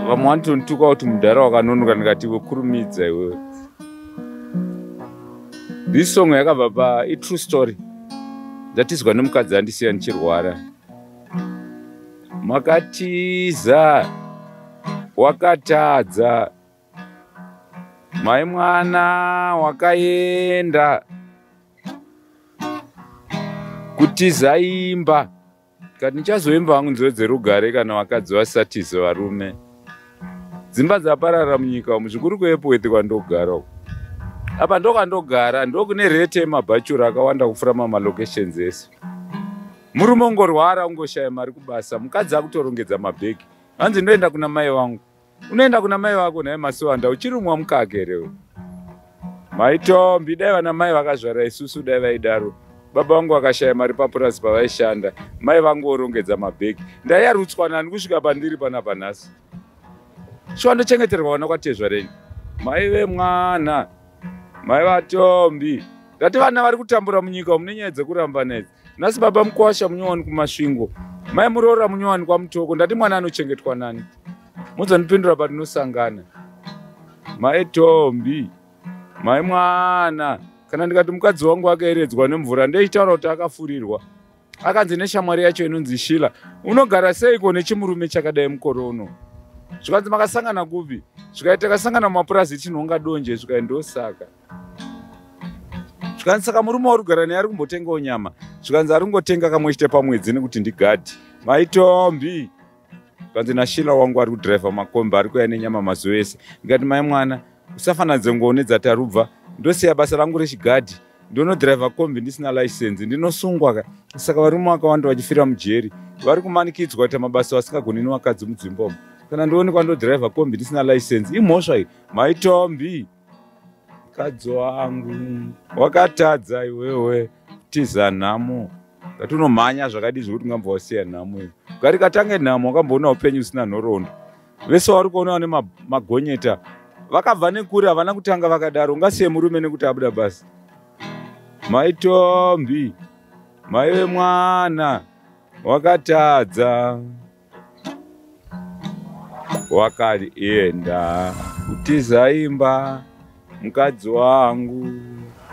Vamwe vanotonituka kuti mudhara wakanonoka, ndikati iwe kurumidza iwewe. This song yakabva pa itrue story. Ndatizwa nemukadzi andisiya ndichirwara. Makatiza, wakatadza, mai mwana wakaenda kutiza imba. Kati ndichazoimba hangu nziyo dzerugare kana vakadzi vasatize varume. Dzimba dzaparara munyika umu, zvikuru kuEpworth kwandogara uku. Apa ndokwandogara, ndokune rate yemabhachura akawanda kupfuura mamalocations ese. Murume ungorwara, ungoshaya mari kubasa, mukadzi akutorongedza mabhegi. Hanzi ndoenda kuna mai vangu. Unoenda kuna mai vako nhai Masiwanda, uchirumwa mukaka here iwe? Maitombi, dai vana mai vakazvara isusu dai vaidaro. Baba vangu vakashaya mari papurazi pavaishanda, mai vangu vorongedza mabhegi. Ndaiyarutswa nani kusvika pandiri panapa nhasi? Shuwa ndochengeterwa vana kwatezva renyu. Mai vemwana, mai vaTombi. Ndati vana vari kutambura munyika umu nenyaya dzekurambana idzi. Nhasi baba mukwasha munyowani kuMasvingo, mai muroora munyowani kwaMutoko. Ndati mwana anochengetwa nani? Muzondipindura patinosangana. Mai Tombi, mai mwana. Kana ndikati mukadzi wangu akaeredzwa nemvura, ndeitaura kuti akafurirwa. Akanzi neshamwari yacho inonzi Shila, unogara seiko nechimurume chakadai mukore uno? Zvikanzi makasangana kupi? Zvikai takasangana mumapurazi tinhonga donje. Zvikai ndosaka. Zvikanzi saka murume wauri kugara naye ari kumbotengawo nyama? Zvikanzi ari kungotenga kamwe chete pamwedzi nekuti ndigadhi. Maitombi. Zvikanzi naShila wangu ari kudhiraivha makombi ari kuuya nenyama mazuva ese. Ndikati mai mwana, usafananidze ngoni dzatarubva, ndosiya basa rangu rechigadhi ndonodhiraivha kombi ndisina license, ndinosungwa ka. Saka varume vakawanda vachifira mujeri vari kumanikidzwa kuita mabasa vasingagoni nevakadzi mudzimba umu. Kana ndionekwa ndodhiraivha kombi ndisina license, imhosva iyi. Maitombi, mukadzi wangu wakatadza iwewe, tiza nhamo. Ngati unomhanya zvakadii zvekuti ungambva wasiya nhamo iyo? Gari katange nhamo, wakamboona upenyu usina nhoroondo. Vese vari kuona vane magonyeta vakabva nekure, havana kutanga vakadaro. Ungasiye murume nekuti abuda basa? Maitombi, mai vemwana, wakatadza, wakaenda kutiza imba. Mukadzi wangu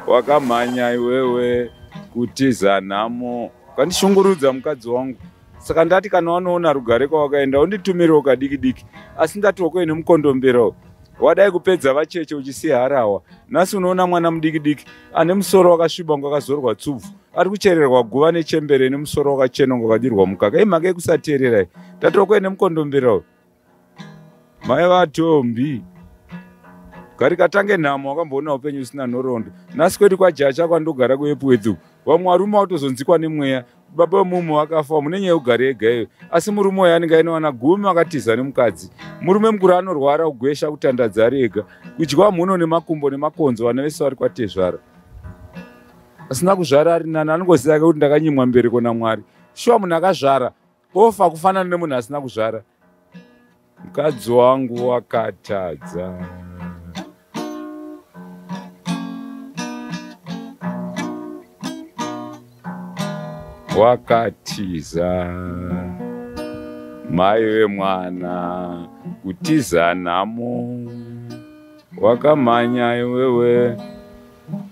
wakamhanya iwewe kutiza nhamo, ukandishungurudza mukadzi wangu. Saka ndati kana wanoona rugare kwawakaenda, unditumirewo kadiki diki. Asi ndati wakuye nemukondombero wadai kupedza vacheche uchisiya harawa. Nhasi unoona mwana mudiki diki ane musoro wakasviba unga akazorwa tsubvu ari kuchererwa guva nechembere nemusoro wakachena unga wakadirwa mukaka. Imhaka yekusateerera. Ndati wakuye nemukondombero, mai vaTombi, gari katange nhamo, wakamboona upenyu usina nhoroondo. Nhasi kwedu kwaJacha kwandogara kuEpworth uku, vamwe varume vatozonzikwa nemweya, baba vemumwe vakafa mune nyaya yekugara ega iyo. Asi murume uyo anenge aine vana 10 vakatiza nemukadzi. Murume mukuru anorwara, kugwesha, kutandadza ari ega, kudya mhuno nemakumbo nemakonzo. Vana vese vari kwatezvara. Asina kuzvara ari nani, anongoziva kuti ndakanyimwa mbereko naMwari. Shuwa munhu akazvara ofa kufanana nemunhu asina kuzvara? Mukadzi wangu wakatadza, wakatiza, mai vemwana, kutiza nhamo, wakamhanya iwewe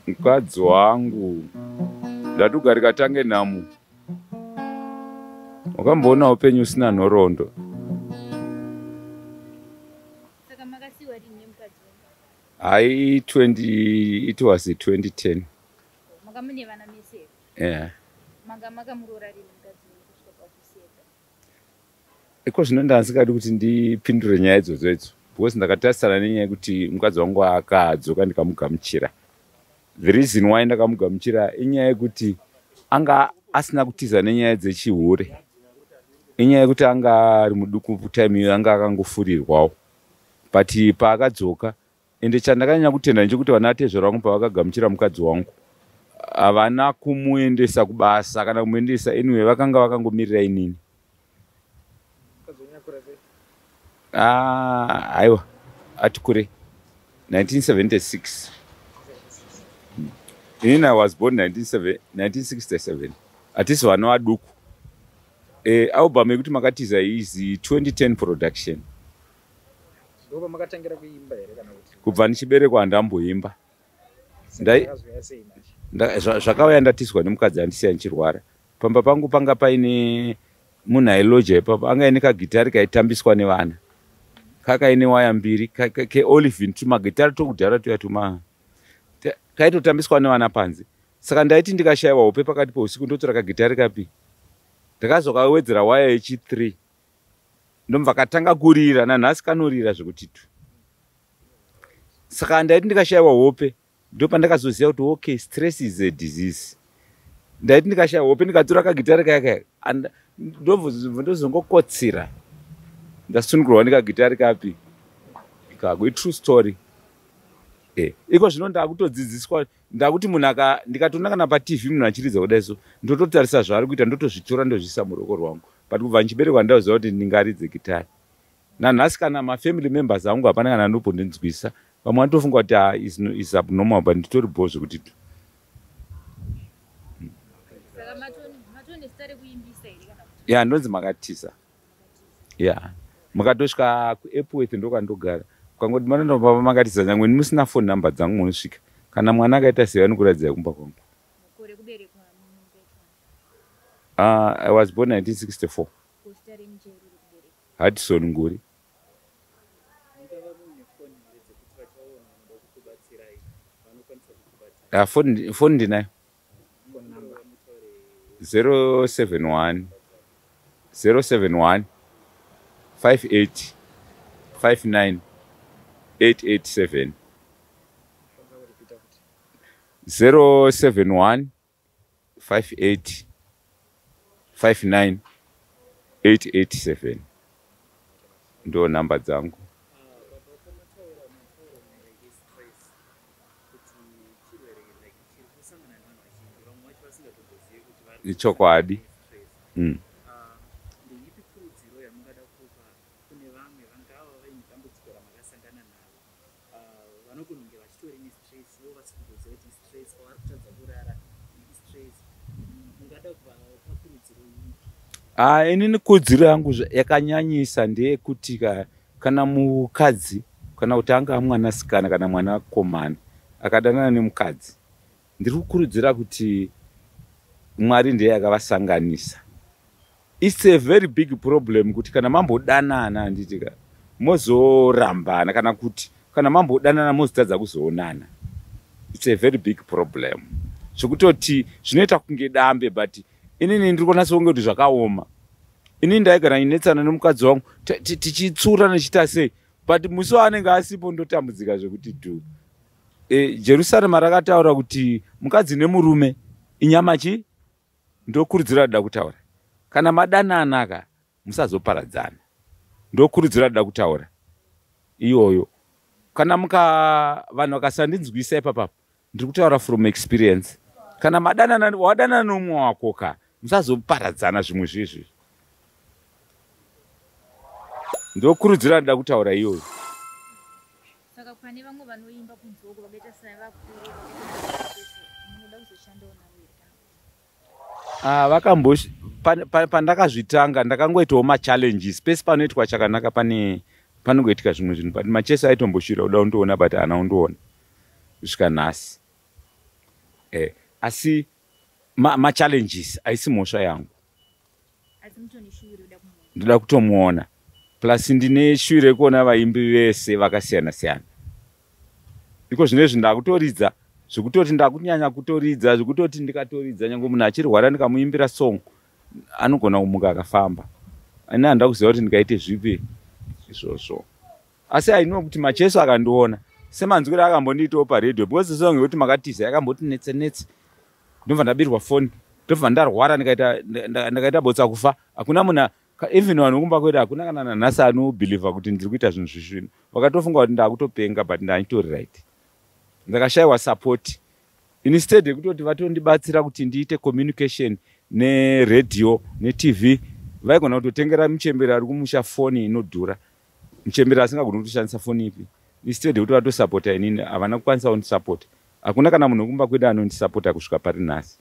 mukadzi wangu. Ndati ugari katange nhamo, wakamboona upenyu usina nhoroondo. Saka makasiwa rini nemukadzi wenyu? Hai, 20, it was 2010. Manga mune vana mese here? Yeah. Manga makamuroora rini mukadzi wenyu kusvika pakusiyeka? Iko zvino ndandisingadi kuti ndipindure nyaya idzodzo idzo because ndakatarisana nenyaya yekuti mukadzi wangu akadzoka ndikamugamuchira. The reason why ndakamugamuchira inyaya yekuti anga asina kutiza nenyaya dzechihure, inyaya yekuti anga ari muduku time iyo, anga akangofurirwawo. But paakadzoka, ende chandakanyanya kutenda ndechekuti vana atezvara vangu pavakagamuchira mukadzi wangu, havana kumuendesa kubasa kana kumuendesa anyway, vakanga vakangomirira inini. Mukadzi wenyu akura sei? Ah, aiwa, ati kure, 1976. Inini I was born 1967, hatisi vana vaduku. Album yekuti Makatiza is 2010 production. Ndopamakatangira kuimba here kana kuti? Kubva ndichiberekwa handamboimba. Zvakazouya sei manje? Zvakauya ndatiswa nemukadzi andisiya ndichirwara. Pamba pangu panga paine munhu ailoja ipapo, anga aine kagitari kaitambiswa nevana, kakaine waya mbiri keolivin, tumagitari tokudhara tuya tuma kaitotambiswa nevana panze. Saka ndaiti ndikashayiwa hope pakati peusiku ndotora kagitari kapi, ndakazokawedzera waya yechi3, ndomva katanga kurira. Nanhasi kanorira zvekuti tu. Saka ndaiti ndikashayiwa hope, ndopandakazoziva kuti okay, stress is a disease. Ndaiti ndikashaya hope ndikatora kagitari kaya kaya, ndozongokotsira ndasunungurwa nekagitari kapi ikako. Itrue story. Iko zvino ndakutodzidziswa, ndakuti munhu aka ndikatoona kana paTV munhu achiridza kudai so, ndototarisa zvaari kuita, ndotozvitora, ndozviisa muruoko rwangu. But kubva ndichiberekwa ndakuziva kuti ndingaridze gitari. Nanhasi kana mafamily members angu hapana kana anombondinzwisa. Vamwe vanotofunga kuti ah, is abnormal, but nditori bho zvekuti tu. Saka matone zita rekuimbisa here kana kuti? Ya, ndonzi Makatisa. Ya, mukatosvika kuEpworth ndokwandogara. Ukangoti manoenda papa Makatisa, nyangwe musina phone number dzangu munosvika. Kana mwana akaita sei, vanokuratidzai kumba kwangu. Makore kuberekwa munongaitwa? I was born 1964. Zita renyu chairo rekuberekwa? Hudson Nguri. Mungava muine foni here dzekuti vachaona vanoda kukubatsirai vanokwanisa kukubatai? Foni ndinayo. Phone number. Mutaure. 071 071 58 59 887. Kwanza kuripita futi. 071 58 59 887, ndo namba dzangu. Baba, pamataura mataura nyaya yestress kuti chirwere like chiri kusangana nevanhu vazhinji, vamwe vacho vasingatombozivi kuti vari Ichokwadi. stress. Ndeipi kurudziro yamungada kupa kune vamwe vangava vaine dambudziko ramakasangana naro, vanogona kunge vachitori nestress ivo vasingamboziva kuti istress, pavari kutadza kurara istress? Mungada kuvapa kurudziro ipi? Ah, inini kurudziro yangu yakanyanyisa ndeyekuti kana mukadzi kana kuti anga mwanasikana kana mwanakomana akadanana nemukadzi, ndiri kukurudzira kuti Mwari ndiye akavasanganisa. It's a very big problem kuti kana mambodanana, handiti ka, mozorambana, kana kuti kana mambodanana mozotadza kuzoonana. It's a very big problem zvekutoti zvinoita kunge dambe, but inini ndiri kuona sekunge kuti zvakaoma. Inini ndaigara ndinetsana nemukadzi wangu, tichitsurana, tichiita sei, but musi waanenge asipo ndotambudzika zvekuti dhu. Jerusarema rakataura kuti mukadzi nemurume inyama chi. Ndokurudzira da kutaura, kana madanana ka, musazoparadzana. Ndokurudzira da kutaura iyoyo. Kana muka vanhu vakasandinzwisa ipapapo, ndiri kutaura from experience. Kana madanana, wadanana nomumwe wako ka, musazoparadzana. Zvimwe zvezvi ndokurudzira da kutaura iyoyo. Saka pane vamwe vanoimba kunze uko vakaita sevakuru, munoda kuzoshandawo navo here kana kuti? Ah, vakambo pandakazvitanga ndakangoitawo machallenges. Pese panoitwa chakanaka pane panongoitika zvimwe zvinhu, but Macheso aitomboshuvira kuda kundiona, but haana kundiona kusvika nhasi. Asi machallenges haisi mhosva yangu. Asi mutone shuwiro yoda kumuona? Ndoda kutomuona, plus ndine shuwiro yekuona vaimbi vese vakasiyana siyana. Iko zvinezvi ndakutoridza zvekutoti ndakunyanya kutoridza zvekutoti ndikatoridza nyange munhu achirwara, ndikamuimbira song anogona kumuka akafamba. Ini handida kuziva kuti ndikaite zvipi izvozvo, asi I know kuti Macheso akandiona semanzwiro akambondiitawo paredhiyo, because song yekuti Makatiza yakamboti netse netse, ndobva ndabirwa foni, ndobva ndarwara, ndikaita botsa kufa. Hakuna munhu, even vanhu vekumba kwedu, hakuna kana nanhasi anobhilivha kuti ndiri kuita zvinhu zvisvino. Vakatofunga kuti ndakutopenga, but ndanditori right. Ndakashayiwa support. Instead yekutoti vatondibatsira kuti ndiite communication neredhiyo neTV, vaigona kutotengera muchemberi ari kumusha foni inodhura, muchemberi asingagoni kutoshandisa foni ipi. Instead yekuti vatosapota inini, havana kukwanisa kundisapota. Hakuna kana munhu wekumba kwedu anondisapota kusvika pari nhasi,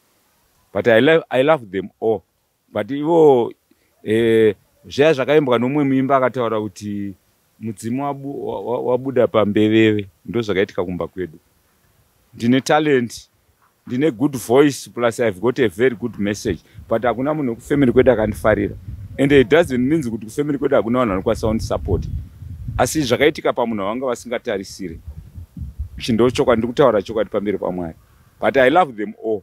but I love them all. But ivo zviya zvakaimbwa nomumwe muimba akataura kuti Mudzimu wabuda pambeveve. Ndo zvakaitika kumba kwedu. Ndine talent, ndine good voice, plus I've got a very good message, but hakuna munhu wekufamily kwedu akandifarira. And it doesn't means kuti kufamily kwedu hakuna vanhu vanokwanisa kundisupport, asi zvakaitika pamunhu vanga vasingatarisire. Ichi ndo chokwadi, ndiri kutaura chokwadi pamberi paMwari, but I love them all.